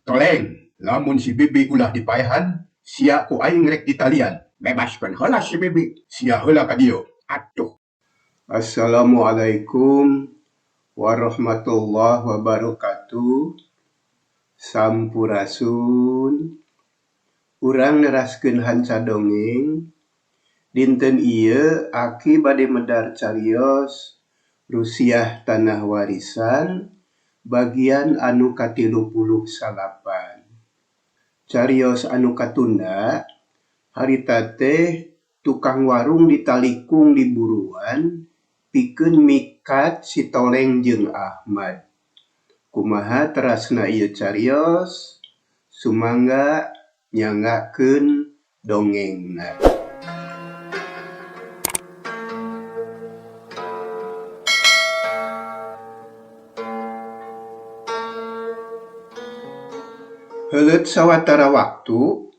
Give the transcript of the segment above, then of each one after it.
Toleng, lamun si Bibi ulah dipaehan, sia ku aing rek ditalian. Bebaskeun heula si Bibi, sia heula ka dieu. Atuh. Assalamualaikum warahmatullahi wabarakatuh. Sampurasun. Urang neraskeun hanca dongeng. Dinten ieu Aki bade medar carios Rusiah Tanah Warisan bagian anu ka-39. Carios anu katunda harita teh tukang warung ditalikung di buruan pikeun mikat si Toleng jeung Ahmad. Kumaha terasna ieu carios? Sumangga nyanggakeun dongengna. Heuleut sawatara waktu,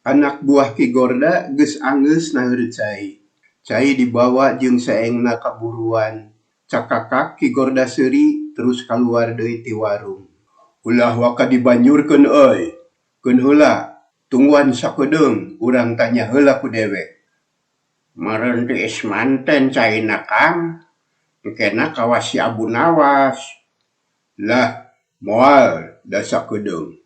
anak buah Ki Gorda geus anggeus naheur cai. Cai dibawa jeung seengna ka buruan. Cakakak Ki Gorda seuri terus kaluar deui ti warung. Ulah waka dibanjurkeun euy. Keun heula, tungguan sakedeung urang tanya heula ku dewek. Meureun tiis manten caina Kang, engkena kawas si Abu Nawas. Lah, moal da sakedeung.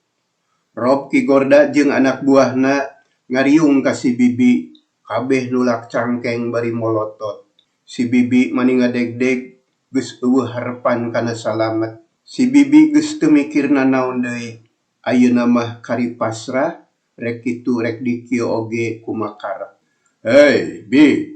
Rob Ki Gorda jeung anak buahna ngariung ka si Bibi, kabeh nulak cangkeng bari molotot. Si Bibi mani ngadegdeg, geus eueuh harepan kana salamet. Si Bibi geus teu mikir nanaon deui, ayeuna mah kari pasrah, rek kitu rek dikieu oge kumakarep. Hei, Bi,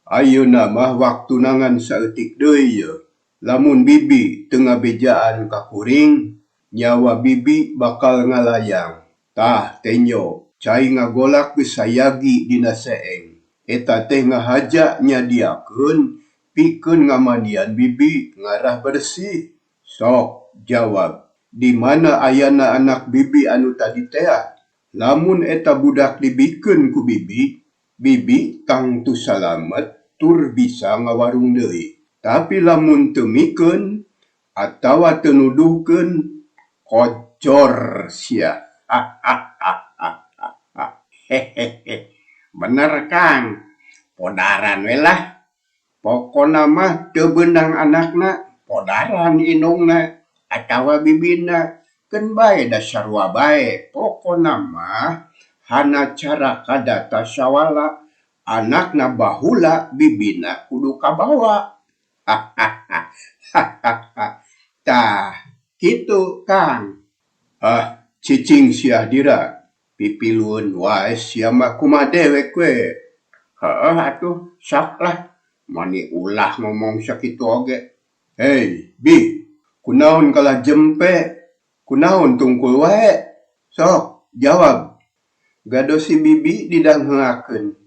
ayeuna mah waktuna ngan saeutik deui yeuh. Lamun Bibi teu ngabejaan ka kuring, nyawa Bibi bakal ngalayang. Tah tenjo, cai ngagolak geus sayagi dina seeng. Eta teh ngahaja nyadiakeun pikeun ngamandian Bibi ngarah bersih. Sok, jawab, di mana ayana anak Bibi anu tadi tea? Lamun eta budak dibikeun ku Bibi, Bibi tangtu salamet tur bisa ngawarung deui. Tapi lamun teu mikeun atawa teu nuduhkeun, kojor sia. Hehehe, bener Kang, podaran we lah. Pokona mah teu beunang anakna, podaran indungna atawa bibina. Keun bae da sarua bae, pokona mah hana cara kadata sawala, anakna bahula bibina kudu kabawa. Tah, kitu Kang. Ah, cicing sia dira, pipilueun wae sia mah kumaha dewek we. Heueuh atuh, sok lah, mani ulah ngomong sakitu oge. Hei, Bi, kunaon kalah jempe? Kunaon tungkul wae? Sok, jawab. Gado si Bibi didangheakeun.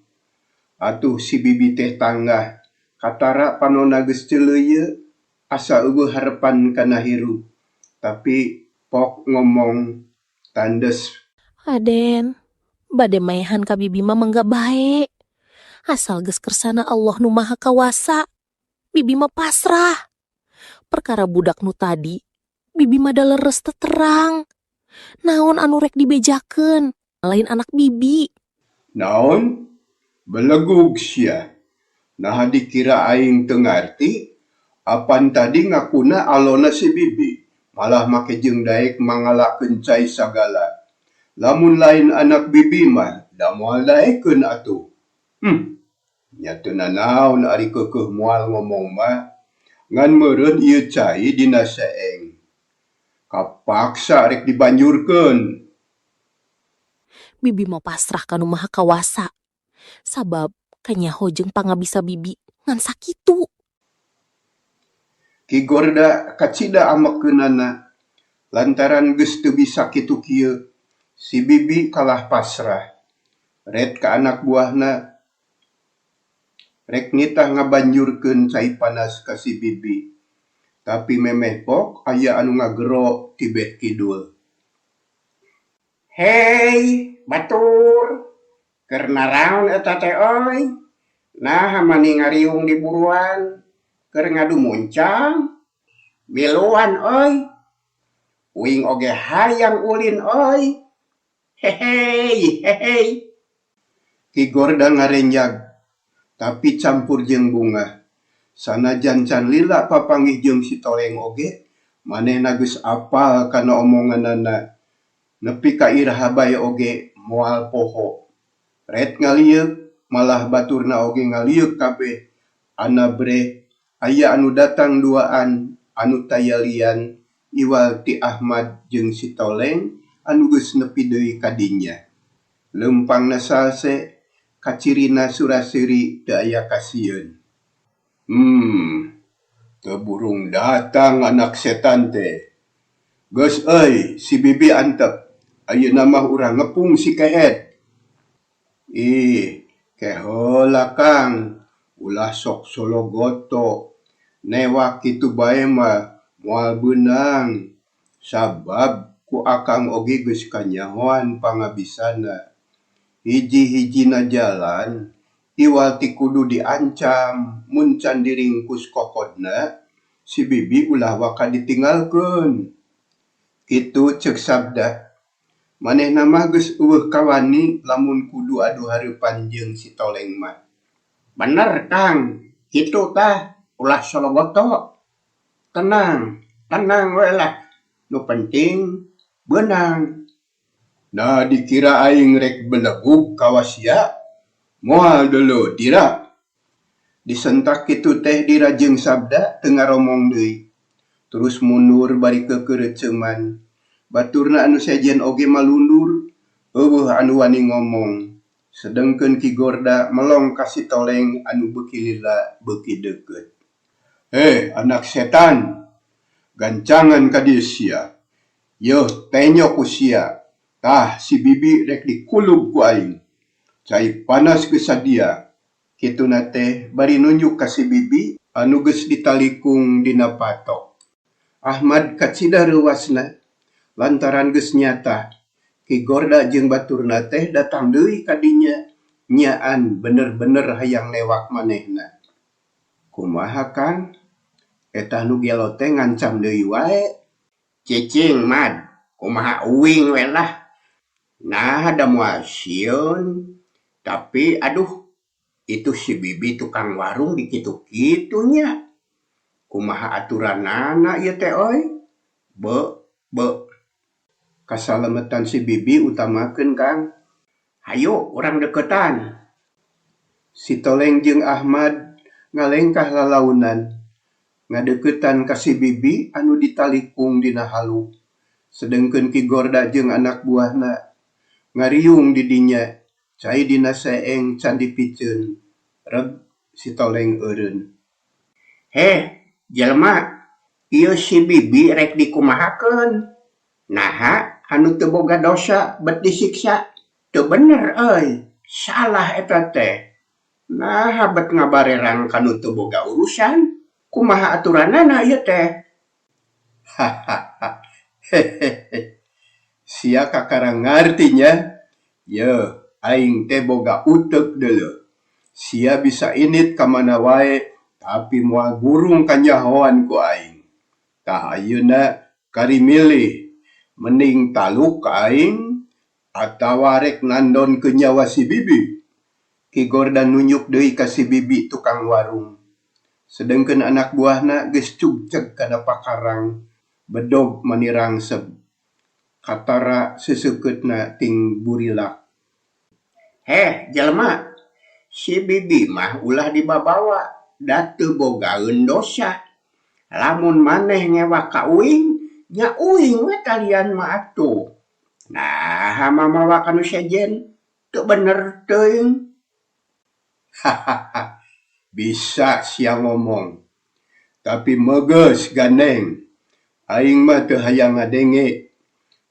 Atuh si Bibi teh tanggah, katara panonna geus ceuleuyeut, asa eueuh harepan kana hirup. Tapi pok ngomong tandes. Aden, bade maehan ka Bibi mah mangga bae. Asal geus kersana Allah nu Maha Kawasa, Bibi mah pasrah. Perkara budak nu tadi, Bibi mah da leres teu terang. Naon anu rek dibejakeun, lain anak Bibi. Naon? Belegug sia. Naha dikira aing teu ngarti? Apan tadi ngakuna alona si Bibi, malah make jeung daek mangalakeun cai sagala. Lamun lain anak Bibi mah da moal daekeun atuh. Nya teu nanaon ari keukeuh moal ngomong mah. Ngan meureun ieu cai dina seeng. Kapaksa rek dibanjurkeun. Bibi mah pasrah ka Nu Maha Kawasa. Sabab kanyaho jeung pangabisa Bibi ngan sakitu. Ki Gorda kacida amekeunana lantaran geus teu bisa kitu kieu. Si Bibi kalah pasrah. Ret ka anak buahna rek nitah ngabanjurkeun cai panas ka si Bibi. Tapi memeh pok aya anu ngagero ti beh kidul. Hei, batur. Keur naraon eta teh euy? Naha mani ngariung di buruan? Keur ngadu muncang? Miluan euy. Uing oge hayang ulin oi. Hehey hehey. Ki Gorda ngarenjag, tapi campur jeung bungah. Sanajan can lila papanggih jeung si Toleng oge, manehna geus apal kana omonganana. Nepi ka iraha bae oge moal poho. Ret ngalieuk, malah baturna oge ngalieuk kabeh. Anabreh, aya anu datang duaan, anu tayalian, iwal ti Ahmad jeung si Toleng anu geus nepi deui ka dinya. Leumpangna salse, kacirina sura-seuri teu aya kasieun. Humm, teu burung datang anak setan teh. Geus euy, si Bibi antep, ayeuna mah urang ngepung si Kehed. Ih, ke heula Kang, ulah sok sologoto. Newak kitu bae mah moal beunang, sabab ku Akang oge geus kanyahoan pangabisana. Hiji-hijina jalan, iwal ti kudu diancam mun can diringkus kokodna, si Bibi ulah waka ditinggalkeun. Kitu ceuk Sabda. Manehna mah geus euweuh kawani lamun kudu adu hareupan jeung si Toleng mah. Bener Kang, kitu tah, ulah sologoto. Tenang, tenang we lah, nu penting beunang. Nah dikira aing rek belegug kawas sia? Moal deuleu dira. Disentak kitu teh Dira jeung Sabda teu ngaromong deui. Terus mundur bari keukeureut ceuman. Baturna anu sejen oge malundur, euweuh anu wani ngomong. Sedengkeun Ki Gorda melong ka si Toleng anu beuki lila beuki deukeut. Heh anak setan, gancangan ka dieu sia. Yeuh tenyo ku sia, tah si Bibi rek dikulub ku aing. Cai panas geus sadia. Kituna teh bari nunjuk ka si Bibi anu geus ditalikung dina patok. Ahmad kacida reuwasna lantaran geus nyata Ki Gorda jeung baturna teh datang deui ka dinya nyaan bener-bener hayang newak manehna. Kumaha Kang? Eta nu gelo teh ngancam deui wae. Cicing Mad, kumaha uing we lah. Naha da moal sieun. Tapi aduh, itu si Bibi tukang warung dikitu-kitu nya. Kumaha aturanana ieu teh euy? Be, be. Kasalametan si Bibi utamakeun Kang. Hayu urang deuketan. Si Toleng jeung Ahmad ngalengkah lalaunan, ngadeuketan ka si Bibi anu ditalikung dina halu. Sedengkeun Ki Gorda jeung anak buahna ngariung di dinya, cai dina seeng can dipiceun. Reg si Toleng eureun. Heh, jelema, ieu si Bibi rek dikumahakeun? Naha anu teu boga dosa bet disiksa? Teu bener euy, salah eta teh. Naha bet ngabarerang ka nu teu boga urusan? Kumaha aturanana ieu teh? Hahaha hehehe sia kakara ngarti nya? Yeuh, aing teh boga uteuk deuleuh. Sia bisa indit ka mana wae tapi moal burung kanyahoan ku aing. Tah ayeuna kari milih, mending taluk ka aing atawa rek nandonkeun nyawa si Bibi. Ki Gorda nunjuk deui ka si Bibi tukang warung. Sedengkeun anak buahna geus cugceg kana pakarang, bedog mani rangseb. Katara seuseukkeutna ting burilak. Heh jelema, si Bibi mah ulah dibabawa, da teu bogaeun dosa. Lamun maneh ngewak ka uing, nya uing we talian mah atuh. Naha mamawa ka nu sejen, teu bener teuing. Hahaha, bisa sia ngomong. Tapi meugeus gandeng, aing mah teu hayang ngadenge.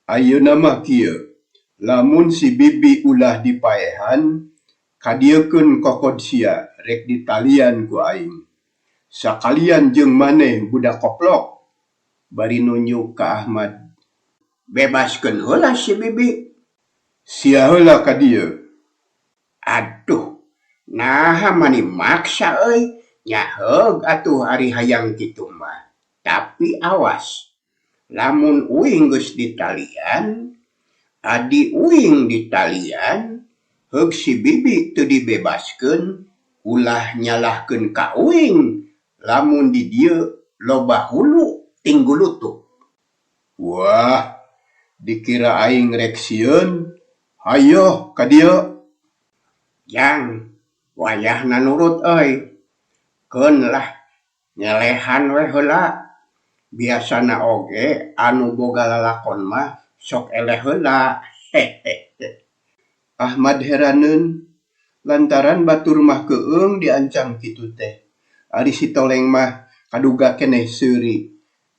Ayeuna mah kieu, lamun si Bibi ulah dipaehan, kadieukeun kokod sia rek ditalian ku aing. Sakalian jeung maneh budak koplok. Bari nunjuk ka Ahmad. Bebaskeun heula si Bibi. Sia heula ka dieu. Aduh, naha mani maksa euy, nya heug atuh ari hayang kitu mah. Tapi awas, Lamun uing geus ditalian, adi uing ditalian, heug si Bibi teu dibebaskeun, ulah nyalahkeun ka uing lamun di dieu loba hulu ting gulutuk. Wah, dikira aing rek sieun, hayoh ka dieu. Jang, wayahna nurut euy. Keun lah ngelehan we heula. Biasana oge anu boga lalakon mah sok eleh heula. Hehehe. Ahmad heraneun lantaran batur mah keueung diancam kitu teh. Ari si Toleng mah kaduga keneh seuri.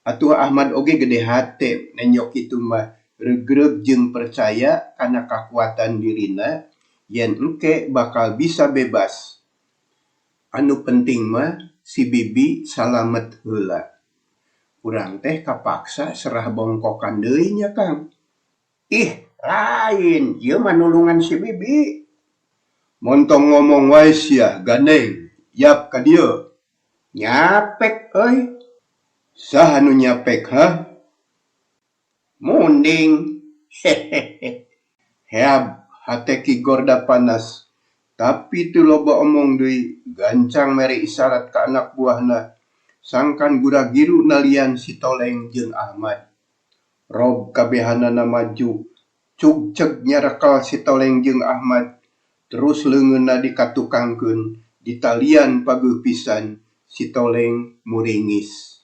Atuh Ahmad oge gede hate nenjo kitu mah reugreug jeung percaya kana kakuatan dirina yen engke bakal bisa bebas. Anu penting mah si Bibi salamet heula. Urang teh kapaksa serah bongkokan deui nya Kang. Ih, lain, ieu mah nulungan si Bibi. Montong ngomong wae sia, gandeng, yap ka dieu. Nyapek euy. Saha nu nyapek, hah? Munding. Hehehe. Heab, hate Ki Gorda panas. Tapi teu loba omong deui, gancang mere isarat ka anak buahna. Sangkan gura-giru nalian si Toleng jeung Ahmad. Rob kabehanana maju, cugceg nyarekel si Toleng jeung Ahmad. Terus leungeunna dikatukangkeun, ditalian pageuh pisan, si Toleng muringis.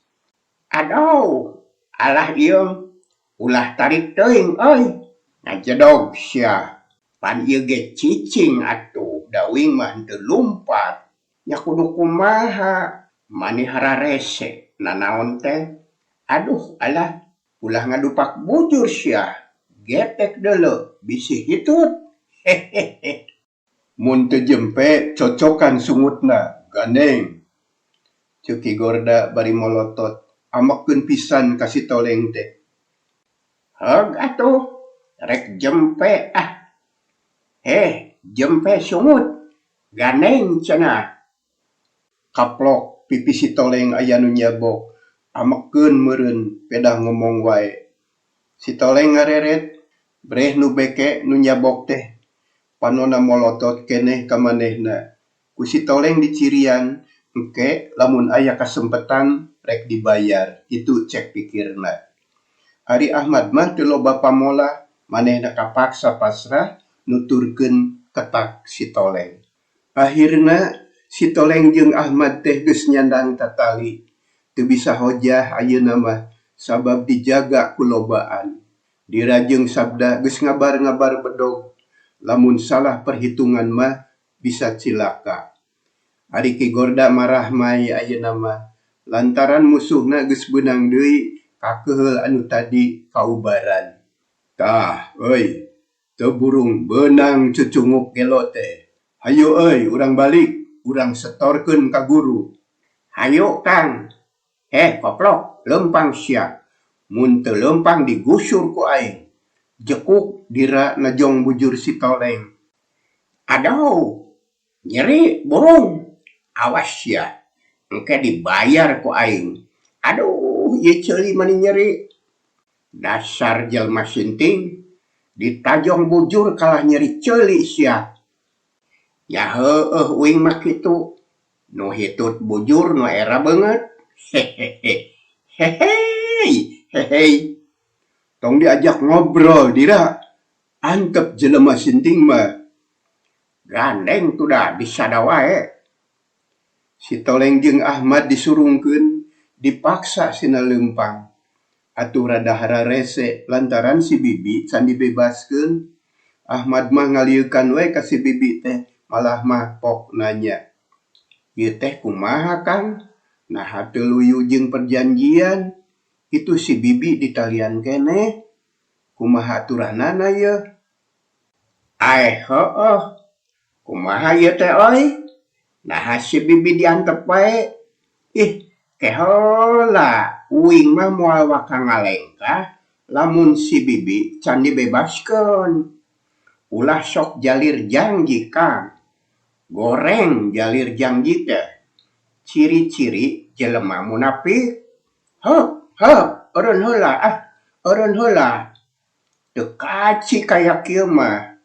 Adoh, alah ieu, ulah tarik teuing euy. Ngajedog sia. Pan ieu ge cicing atuh, da uing mah henteu lumpat. Nya kudu kumaha? Mani hararese nanaon teh? Aduh alah, ulah ngadupak bujur sia. Getek deuleu bisi hitut. Hehehe. Mun teu jempe cocokan sungutna, gandeng. Ceuk Ki Gorda bari molotot, amekeun pisan ka si Toleng teh. Heug atuh, rek jempe ah. Heh, jempe sungut, gandeng cenah. Kaplok pipi si Toleng aya nu nyabok, amekeun meureun pedah ngomong wae. Si Toleng ngareret, breh nu beke nu nyabok teh. Panona molotot keneh ka manehna. Ku si Toleng dicirian, engke lamun aya kasempetan rek dibayar, kitu cek pikirna. Ari Ahmad mah teu loba pamolah, manehna kapaksa pasrah nuturkeun ketak si Toleng. Ahirna si Toleng jeung Ahmad teh geus nyandang tatali, teu bisa hojah ayeuna mah sabab dijaga ku lobaan. Dira jeung Sabda geus ngabar-ngabar bedog, lamun salah perhitungan mah bisa cilaka. Ari Ki Gorda marah mai ayeuna mah lantaran musuhna geus beunang deui kakeheul anu tadi kaubaran. Tah euy, teu burung beunang cucunguk gelo teh. Hayu euy urang balik, urang setorkeun ka guru. Hayu Kang. Heh koplok, leumpang sia. Mun teu leumpang digusur ku aing. Jekuk Dira najong bujur si Toleng. Adoh, nyeri burung. Awas sia, engke dibayar ku aing. Aduh, ieu ceuli mani nyeri. Dasar jelema sinting, ditajong bujur kalah nyeri ceuli sia. Nya heueuh uing mah kitu. Nu hitut bujur nu era beungeut. Hehehe. Hehei, hehei. Tong diajak ngobrol Dira. Antep jelema sinting mah. Gandeng tudah disada wae. Si Toleng jeung Ahmad disurungkeun, dipaksa sina leumpang. Atuh rada hararese lantaran si Bibi can dibebaskeun. Ahmad mah ngalieukan we ka si Bibi teh, malah mah pok nanya. Ieu teh kumaha Kang? Naha teu luyu jeung perjanjian? Itu si Bibi ditalian keneh. Kumaha aturanana yeuh? Aeh heueuh. Kumaha ieu teh euy? Naha si Bibi diantep wae? Ih, keheula uing mah moal waka ngalengkah lamun si Bibi can dibebaskeun. Ulah sok jalir jangji Kang. Goreng jalir jangji teh. Ciri-ciri jelema munafik. Heup, heup. Eureun heula ah, eureun heula. Teu kaci kaya kieu mah.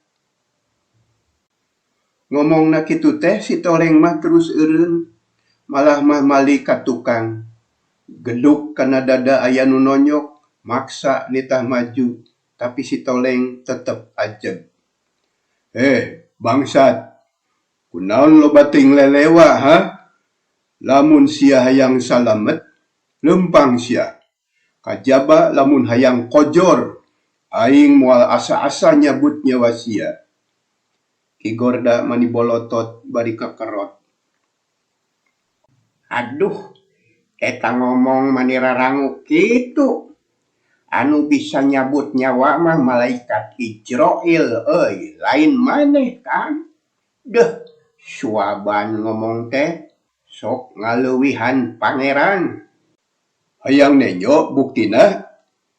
Ngomongna kitu teh si Toleng mah terus eureun, malah mah malik ka tukang. Geduk kana dada aya nu nonyok, maksa nitah maju, tapi si Toleng tetep ajeg. Heh, bangsat! Kunaon loba teuing lelewa, hah? Lamun sia hayang salamet, leumpang sia. Kajaba lamun hayang kojor, aing moal asa-asa nyabut nyawa sia. Ki Gorda mani bolotot bari kakerot. Aduh, eta ngomong mani raranguk kitu. Anu bisa nyabut nyawa mah malaikat Ijroil euy, lain maneh, Kang. Deuh, suaban ngomong teh, sok ngaleuwihan pangeran. Hayang nenjo buktina?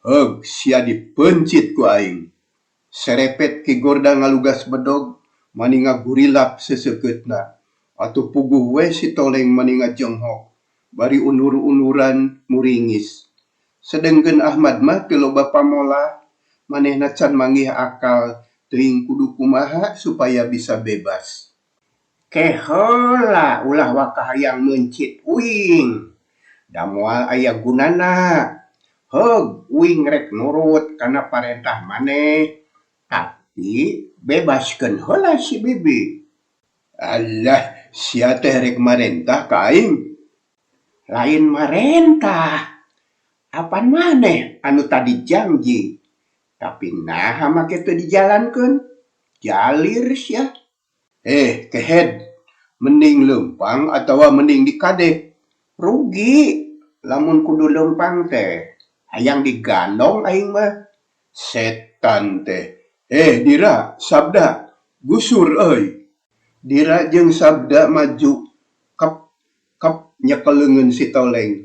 Heug sia dipeuncit ku aing. Serepet Ki Gorda ngalugas bedog mani ngagurilap seseukeutna. Atuh puguh we si Toleng mani ngajenghok bari unur-unuran muringis. Sedengkeun Ahmad mah teu loba pamolah, manehna can manggih akal teuing kudu kumaha supaya bisa bebas. Ke heula ulah waka hayang meuncit uing, da moal aya gunana. Heug uing rek nurut kana parentah maneh, tapi bebaskeun heula si Bibi. Alah, sia teh rek marentah ka aing? Lain marentah. Apan maneh anu tadi janji, tapi naha make teu dijalankeun? Jalir sia. Eh, kehed, mending leumpang atawa mending dikadek? Rugi lamun kudu leumpang teh, hayang digandong aing mah. Setan teh. Eh, Dira, Sabda, gusur euy. Dira jeung Sabda maju, kep kep nyekel leungeun si Toleng.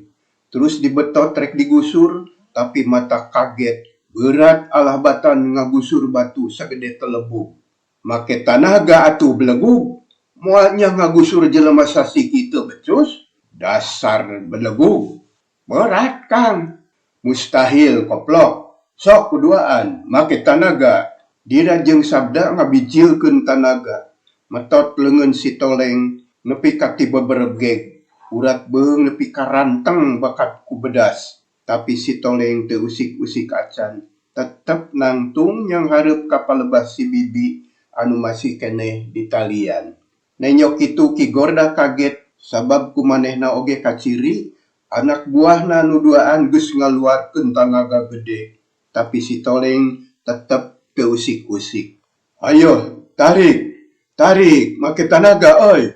Terus dibetot rek digusur, tapi mata kaget, beurat alah batan ngagusur batu sagede telebug. Make tanaga atuh belegug, moal nya ngagusur jelema sasiki teu becus? Dasar belegug. Berat, Kang. Mustahil koplok. Sok kuduaan, make tanaga. Dira jeung Sabda ngabijilkeun tanaga, metot leungeun si Toleng nepi ka tibeberegeg. Urat beuheung nepi ka ranteng bakat ku bedas, tapi si Toleng teu usik-usik acan, tetep nangtung nyanghareup ka palebah si Bibi anu masih keneh ditalian. Nenjo kitu Ki Gorda kaget sabab ku manehna oge kaciri anak buahna nu duaan geus ngaluarkeun tanaga gede, tapi si Toleng tetep teu usik-usik. Hayoh, tarik, tarik, make tanaga euy!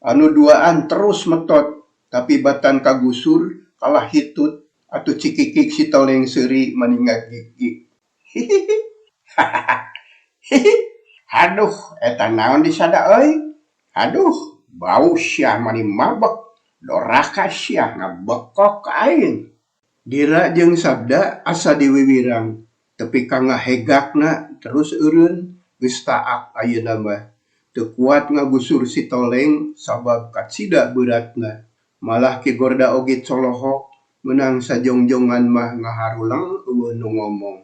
Anu duaan terus metot, tapi batan kagusur kalah hitut atuh cikikik si Toleng seuri mani ngagigig. Hihihi, hahaha, hihi, haduh eta naon disada euy? Haduh, bau sia mani mabek, doraka sia ngabekok ka aing. Dira jeung Sabda asa diwiwirang, tepi ka ngahegakna terus eureun, geus taak ayeuna mah. Teu kuat ngagusur si Toleng sabab kacida beuratna. Malah Ki Gorda oge colohok meunang sajongjongan mah ngaharuleng eueuh nu ngomong.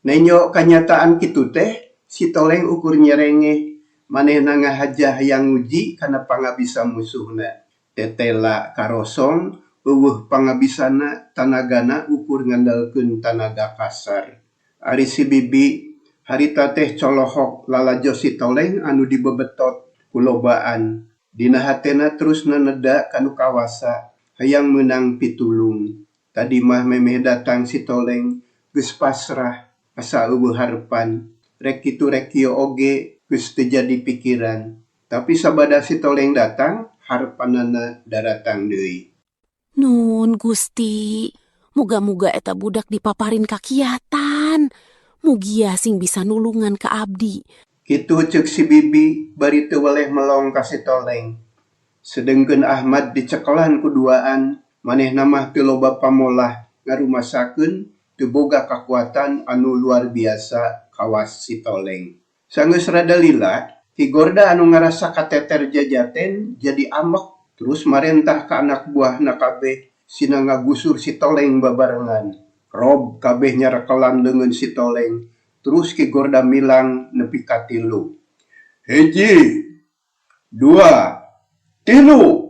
Nenjo kanyataan kitu teh, si Toleng ukur nyerengeh, manehna ngahaja hayang nguji kana pangabisa musuhna. Tetela karosong eueuh pangabisana tanagana ukur ngandalkeun tanaga kasar. Ari si Bibi harita teh colohok lalajo si Toleng anu dibebetot ku lobaan. Dina hatena terus naneda ka nu kawasa hayang meunang pitulung. Tadi mah memeh datang si Toleng geus pasrah asa eueuh harepan. Rek kitu rek kieu oge geus teu jadi pikiran. Tapi sabada si Toleng datang harepanana daratang deui. Nun Gusti, muga-muga eta budak dipaparin kakiatan. Mugia sing bisa nulungan ka abdi. Kitu ceuk si Bibi bari teu weleh melong ka si Toleng. Sedengkeun Ahmad dicekelan ku duaan, manehna mah teu loba pamolah ngarumasakeun teu boga kakuatan anu luar biasa kawas si Toleng. Sanggeus rada lila, Ki Gorda anu ngarasa kateter jajaten jadi ambek terus marentah ka anak buahna kabeh sina ngagusur si Toleng babarengan. Rob kabeh nyarekelan leungeun si Toleng, terus Ki Gorda milang nepi ka tilu. Hiji, dua, tilu!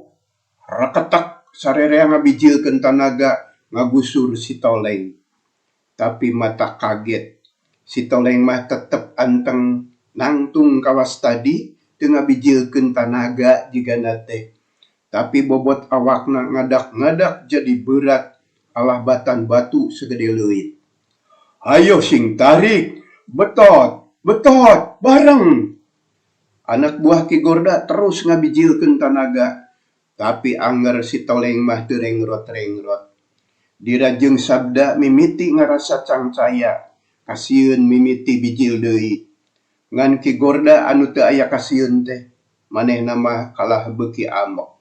Reketek sarerea ngabijilkeun tanaga ngagusur si Toleng. Tapi matak kaget, si Toleng mah tetep anteng nangtung kawas tadi teu ngabijilkeun tanaga jigana teh. Tapi bobot awakna ngadak-ngadak jadi beurat alah batan batu sagede leuit. Hayoh sing tarik, betot, betot, bareng! Anak buah Ki Gorda terus ngabijilkeun tanaga, tapi anger si Toleng mah teu rengrot-rengrot. Dira jeung Sabda mimiti ngarasa cangcaya, kasieun mimiti bijil deui. Ngan Ki Gorda anu teu aya kasieun teh, manehna mah kalah beuki ambek.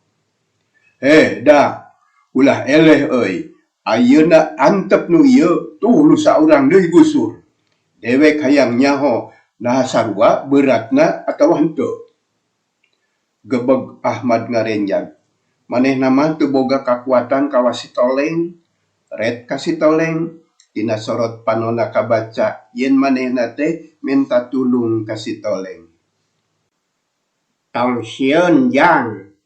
Heh dak, ulah eleh euy, ayeuna antep nu ieu tuh nu saurang deui gusur. Dewek hayang nyaho naha sarua beuratna atawa henteu. Gebeg Ahmad ngarenjag. Manehna mah teu boga kakuatan kawas si Toleng. Ret ka si Toleng, tina sorot panonna kabaca yen manehna teh menta tulung ka si Toleng. Tong sieun Jang,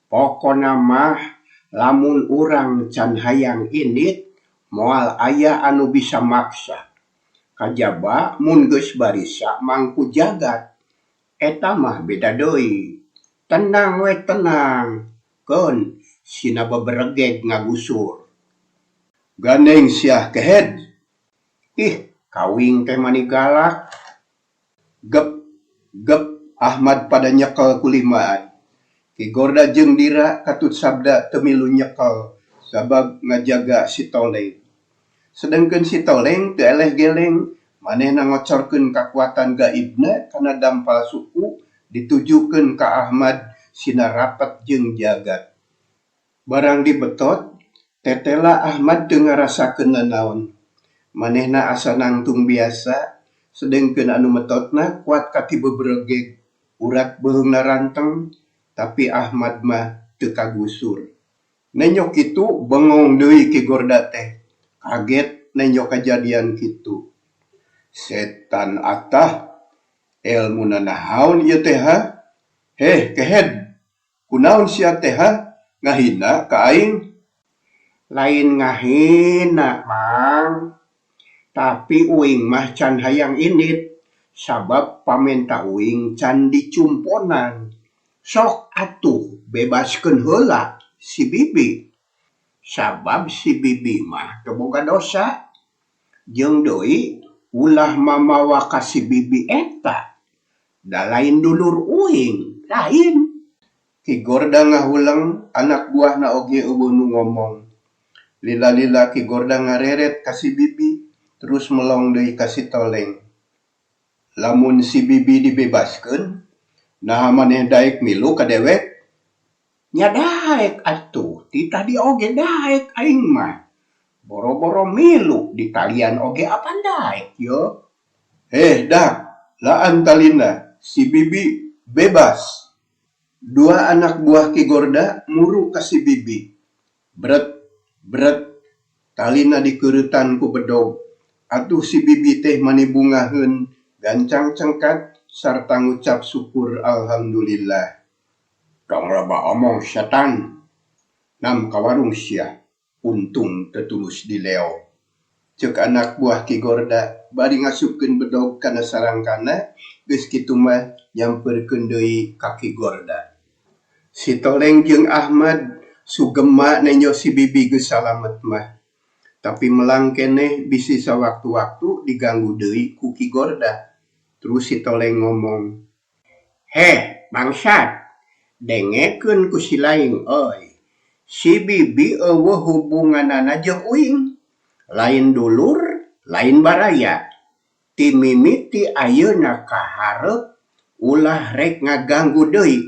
pokona mah lamun urang can hayang indit moal aya anu bisa maksa. Kajaba mun geus barisa mangku jagat, eta mah beda deui. Tenang we tenang, keun sina beberegeg ngagusur. Gandeng siah kehed! Ih, kawing teh mani galak. Gep, gep, Ahmad pada nyekel ku limaan. Ki Gorda jeung Dira katut Sabda teu milu nyekel sabab ngajaga si Toleng. Sedengkeun si Toleng teu eleh geleng, manehna ngocorkeun kakuatan gaibna kana dampal suku ditujukeun ka Ahmad sina rapet jeung jagat. Barang dibetot, tetela Ahmad teu ngarasakeun nanaon. Manehna asa nangtung biasa, sedengkeun anu metotna kuat kati beberegeg, urat beuheungna ranteng, tapi Ahmad mah teu kagusur. Nenjo kitu bengong deui Ki Gorda teh, kaget nenjo kajadian kitu. Setan atah, elmuna nahaon ieu teh ha? Heh kehed, kunaon sia teh ha? Ngahina ka aing? Lain ngahina, Mang. Tapi uing mah can hayang indit, sabab pamenta uing can dicumponan. Sok atuh bebaskeun heula si Bibi. Sabab si Bibi mah teu boga dosa. Jeung deui ulah mamawa ka si Bibi eta. Da lain dulur uing, lain. Ki Gorda ngahuleng, anak buahna oge euweuh nu ngomong. Lila-lila Ki Gorda ngareret ka si Bibi, terus melong deui ka si Toleng. Lamun si Bibi dibebaskeun, naha maneh daek milu ka dewek? Nya daek atuh, ti tadi oge daek aing mah. Boro-boro milu ditalian oge apan daek yeuh. Heh dak, laan talina, si Bibi bebas. Dua anak buah Ki Gorda muru ka si Bibi. Bret, bret, talina dikeureutan ku bedog. Atuh si Bibi teh mani bungaheun, gancang cengkat sarta ngucap syukur alhamdulillah. Tong loba omong setan, nam ka warung sia, untung teu tulus dileong. Ceuk anak buah Ki Gorda bari ngasupkeun bedog kana sarangkana, geus kitu mah nyamperkeun deui ka Ki Gorda. Si Toleng jeung Ahmad sugema nenjo si Bibi geus salamet mah. Tapi melang keneh bisi sawaktu-waktu diganggu deui ku Ki Gorda. Terus si Toleng ngomong, Heh bangsat, dengekeun ku si laing euy. Si Bibi euweuh hubunganana jeung uing, lain dulur, lain baraya. Ti mimiti ayeuna ka hareup ulah rek ngaganggu deui.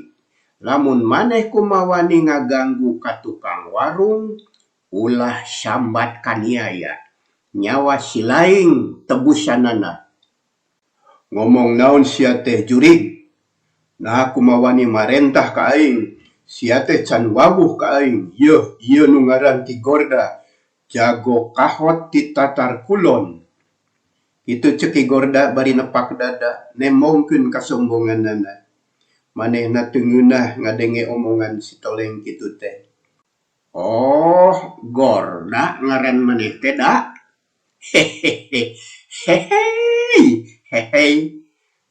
Lamun maneh kumawani ngaganggu ka tukang warung, ulah sambat kaniaya. Nyawa si laing tebusanana. Ngomong naon sia teh jurig? Naha kumawani marentah ka aing? Sia teh can wawuh ka aing. Yeuh, ieu nu ngaran Ki Gorda. Jago kahot ti Tatar Kulon. Kitu ceuk Ki Gorda bari nepak dada nembongkeun kasombonganana. Manehna teu ngeunah ngadenge omongan si Toleng kitu teh. Oh, Gorda ngaran maneh teh da? Hehehe hehei hehei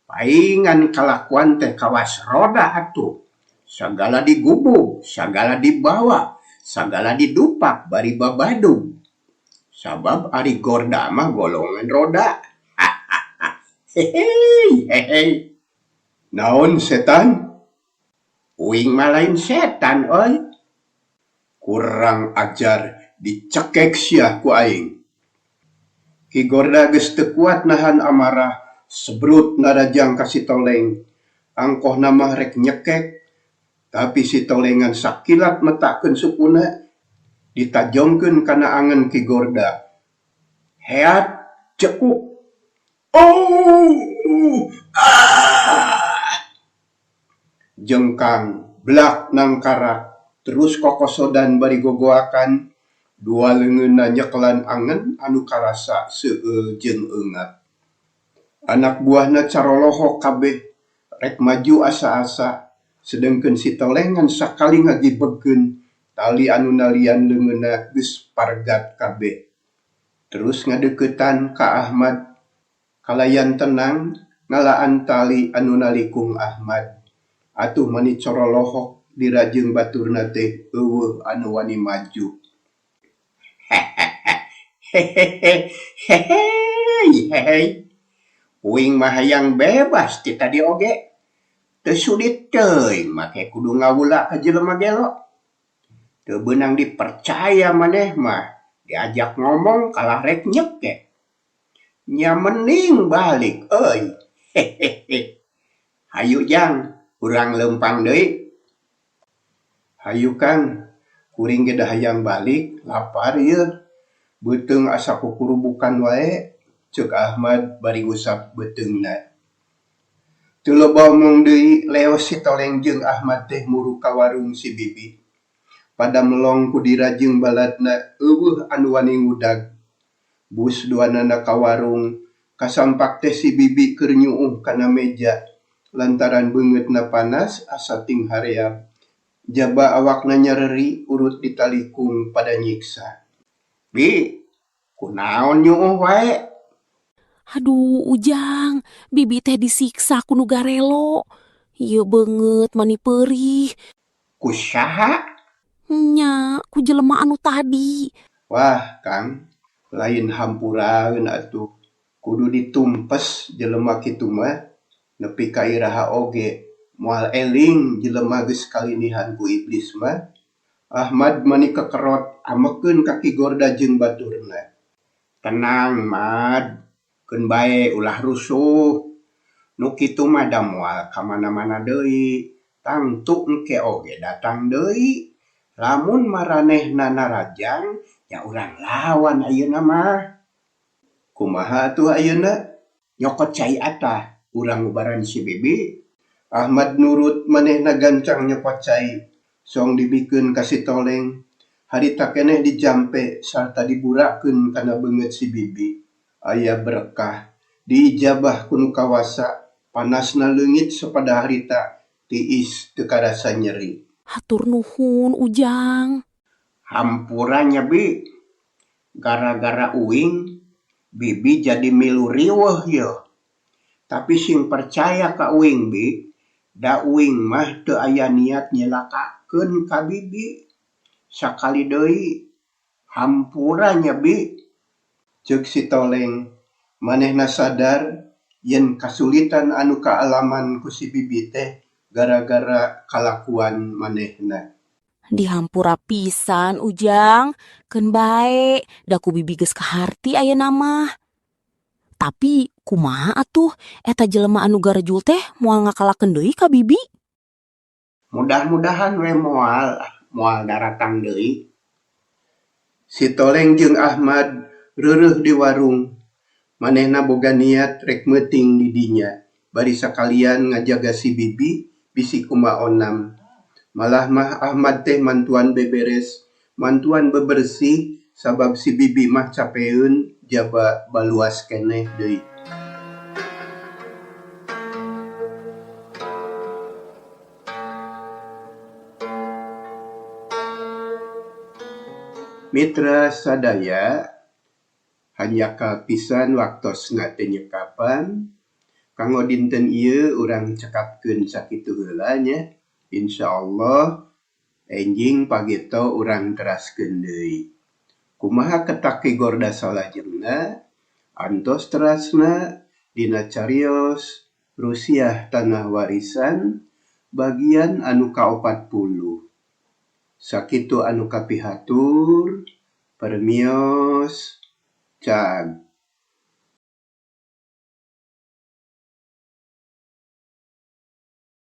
paingan kalakuan teh kawas roda atuh. Sagala digubug, sagala dibawa, sagala didupak bari babadug. Sabab ari Gorda mah golongan roda. Hahaha hehei hehei. Naon setan? Uing mah lain setan euy. Kurang ajar dicekek sia ku aing. Ki Gorda geus teu kuat nahan amarah, sebrut narajang ka si Toleng. Angkohna mah rek nyekek, tapi si Toleng ngan sakilat metakeun sukuna, ditajongkeun kana angen Ki Gorda. Heat cekuk. Ouh! Aah! Jengkang, blak nangkarak, terus kokosodan bari gogoakan, dua leungeunna nyekelan angen anu karasa seueul jeung eungap. Anak buahna carolohok kabeh, rek maju asa-asa, sedengkeun si Toleng ngan sakali ngagibegkeun tali anu nalian leungeunna geus paregat kabeh. Terus ngadeuketan ka Ahmad, kalayan tenang ngalaan tali anu nalikung Ahmad. Atuh mani corolohok dira jeung baturna teh eueuh anu wani maju. Hehehe hehei hehei. Uing mah hayang bebas ti tadi oge. Teu sudi teuing make kudu ngawula ka jelema gelo. Teu beunang dipercaya maneh mah. Diajak ngomong kalah rek nyekek. Nya mending balik euy. Hehehe. Hayu jang, urang leumpang deui. Hayu Kang, kuring ge da hayang balik, lapar yeuh. Beuteung asa kukurubukan wae, ceuk Ahmad bari ngusap beuteungna. Teu loba omong deui, leos si Toleng jeung Ahmad teh muru ka warung si Bibi. Pada melong ku Dira jeung baladna eueuh anu wani ngudag. Bus duanana ka warung, kasampak teh si Bibi keur nyuuh kana meja lantaran beungeutna panas asa ting haream. Jaba awakna nyareri urut ditalikung pada nyiksa. Bi, kunaon nyuuh wae? Aduh Ujang, Bibi teh disiksa ku nu garelo. Ieu beungeut mani peurih. Ku saha? Nya, ku jelema anu tadi. Wah, Kang, lain hampuraeun atuh. Kudu ditumpes jelema kitu mah nepi ka iraha oge. Moal eling jelema geus kalinihan ku iblis mah. Ahmad mani kekerot amekeun ka Ki Gorda jeung baturna. Tenang, Mad. Keun bae ulah rusuh. Nu kitu mah da moal ka mana-mana deui. Tangtu engke oge datang deui. Lamun maranehna narajang nya urang lawan ayeuna mah. Kumaha atuh ayeuna? Nyokot cai atah urang ngubaran si Bibi. Ahmad nurut manehna gancang nyokot cai. Song dibikeun ka si Toleng. Harita keneh dijampe sarta diburakeun kana beungeut si Bibi. Aya berekah, diijabah ku nu kawasa, panasna leungit sapada harita tiis teu karasa nyeri. Hatur nuhun Ujang. Hampura nya Bi, gara-gara uing Bibi jadi milu riweuh yeuh. Tapi sing percaya ka uing Bi, da uing mah teu aya niat nyelakakeun ka Bibi. Sakali deui, hampura nya Bi. Ceuk si Toleng, manehna sadar yen kasulitan anu kaalaman ku si Bibi teh gara-gara kalakuan manehna. Dihampura pisan Ujang, keun bae da ku Bibi geus kaharti ayeuna mah. Tapi kumaha atuh eta jelema anu garejul teh moal ngakalakeun deui ka Bibi? Mudah-mudahan we moal, moal daratang deui. Si Toleng jeung Ahmad reureuh di warung. Manehna boga niat rek meuting di dinya, bari sakalian ngajaga si Bibi bisi kumaonam. Malah mah Ahmad teh mantuan beberes, mantuan bebersih Sabab si bibi mah capeun jaba baluas keneh deui. Mitra sadaya hanjakal pisan waktosna teu nyekapan kanggo dinten ieu urang cekapkeun sakitu heula nya. Insyaallah enjing pagito urang teraskeun deui. Kumaha ketak Ki Gorda salajengna antos terasna dina carios Rusiah Tanah Warisan bagian anu ka-40. Sakitu anu kapihatur, permios, cag.